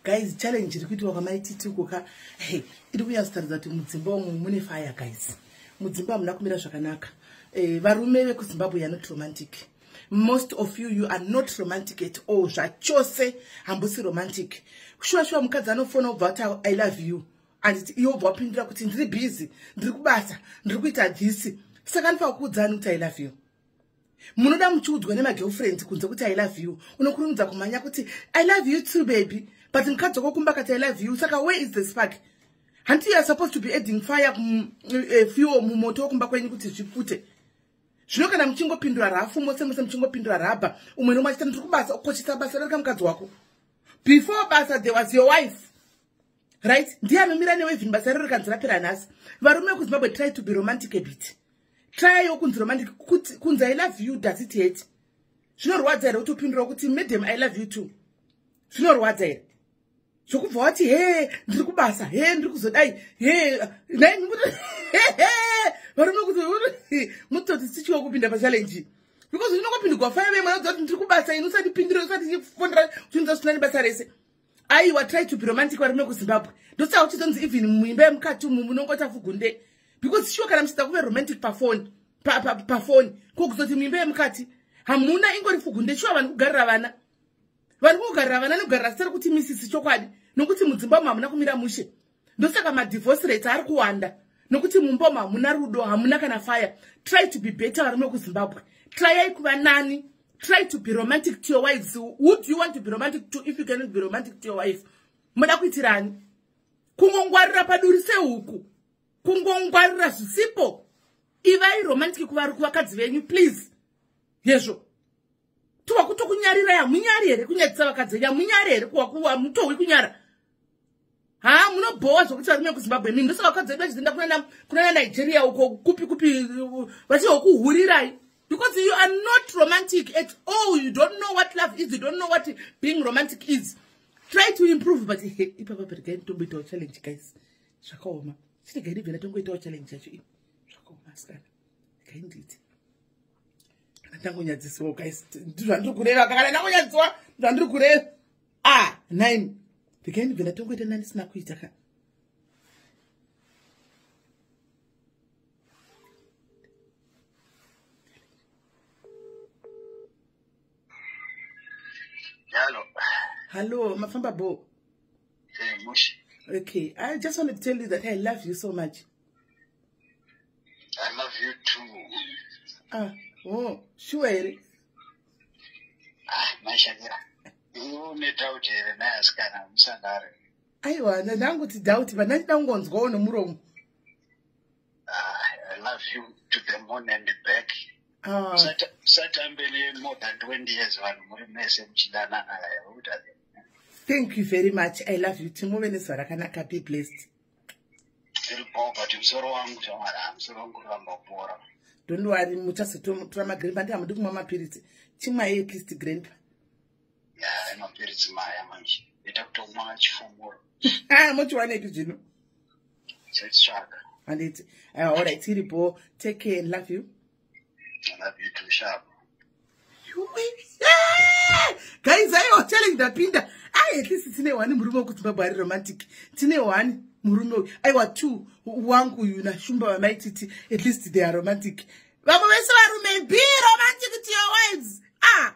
Guys, challenge iri kuitwa kwamaititi uko ka iri kunyatsotaridza kuti mudzimba umu mune fire, guys. Mudzimba hamuna kumira zvakanaka. Varume vekuZimbabwe are not romantic. Most of you, you are not romantic at all. Zvachose hambusi romantic. Shuwa shuwa mukadzi anofona ubva ati "I love you," anditi? Iwe ubva wapindura kuti ndiri busy, ndiri kubasa, ndiri kuita this. Saka anofanira kuudzani kuti "I love you"? Munoda muchiudzwa nemagirlfriends kunze kuti "I love you"? Unokurumidza kumhanya kuti "I love you too, baby," but mukadzi wako kumba kati "I love you," saka where is the spark? Hanti you are supposed to be adding fire, fuel mumoto wekumba kwenyu kuti zvipfute? Zvino kana muchingopindura rafu mose mose, muchingopindura rabha, umwe nomwe achita ndiri kubasa, ukoshesa basa rarika mukadzi wako. Before basa there was your wife, right? Ndiye anomira newe even basa rero rikanzi rapera nhasi. Varume vekuZimbabwe, try to be romantic a bit. Try kunzi romantic. Kunzi "I love you," does it hurt? Zvinorwadza here kuti upindura kuti "Madam, I love you too"? Zvinorwadza here zvokubva wati, "He, ndiri kubasa, he, ndiri kuzodai, he"? Varume kuti mutoti tichiwa kupinda pachallenge, because unongopindurwa fire vemwe kuti ndiri kubasa, ini usatipindire, usatifonera uchinza zvisina nebasa rese. Aiwa, try to be romantic, varume kuZimbabwe. Ndosaka uchizonzi even muimba yemukati umu munongota fugunde, because sure, kana muchida kuve romantic pafoni, pafoni, ko kuzoti muimba yemukati hamuna, ingori fugunde. Shuwa, vanhu kugarira vana, vari kugarira vana nekugarira zita rekuti misisi. Chokwadi, nokuti mudzimba umu hamuna kumira mushe. Ndosaka madivorce rates ari kuwanda, nokuti mumba umu hamuna rudo, hamuna kana fire. Try to be better, varume vekuZimbabwe. Tryai kuva nani. Try to be romantic to your wives. Who do you want to be romantic to if you cannot be romantic to your wife? Muda kuitirani kungongwarira paduri sehuku, kungongwarira zvisipo? Ivai romantic kuvakadzi venyu, please. Yezvo tuwa kutokunyarirai. Hamunyari here kunyadzisa vakadzi venyu? Hamunyari here? Hamutohwi kunyara? Ha, munobhowa zvokuti, varume kuZimbabwe. Mini ndosaka vakadzi vedu vachizoenda kunana Nigeria uko, kupi kupi, vachizokuhurirai, because you are not romantic at all. You don't know what love is. You don't know what being romantic is. Try to improve. But ipapa regai nditomboitawo challenge, guys. Zvakaoma. Chiregai ndibve ndatongoitawo challenge yacho. Ii, zvakaoma asikana. Regai nditi kana ndangonyadzisiwa, guys, ndizvandiri kureva. Kana ndangonyadzisiwa, ndizvandiri kureva. Ah, nine, regai ndibve ndatongoita ndandisina kuita ka. Hello. Hello, mafamba bo? Hey, Mushi. Okay, I just want to tell you that I love you so much. I love you too. Ah, oh, sure here? Ah, Mashakira. Iwe une doubt here naye asikana musandare? Aiwa, ndanguti doubt, but ndachida kungonzwawo nomuromo. Ah, I love you to the moon and back. Ah. Satambe more than 20 years vanhu muri mese muchidanana. Thank you very much. I love you too. Muve nezuva rakanaka. Be blessed. Tiripo, but musoro wangu shamwari, musoro wangu kuramba kupora. Don't worry, muchazotora magrandpa. Ndi hamudi kumwa mapiritsi? Chimwai at least, grandpa. Ya, mapiritsi maya manje ita kutomwa chifumuro. Ah, mochiwanepi zvino? Chetsvaka. Handiti? Alright, tiripo. Take care and love you. I love you too, sharp. Guys, aiwa, challenge ndapinda. Ai, at least tine one murume wekuZimbabwe ari romantic. Tine one murume uyu, aiwa, two, wangu uyu naShumba vamaititi. At least they are romantic. Vamwe vese varume, be romantic to your wives. Ah.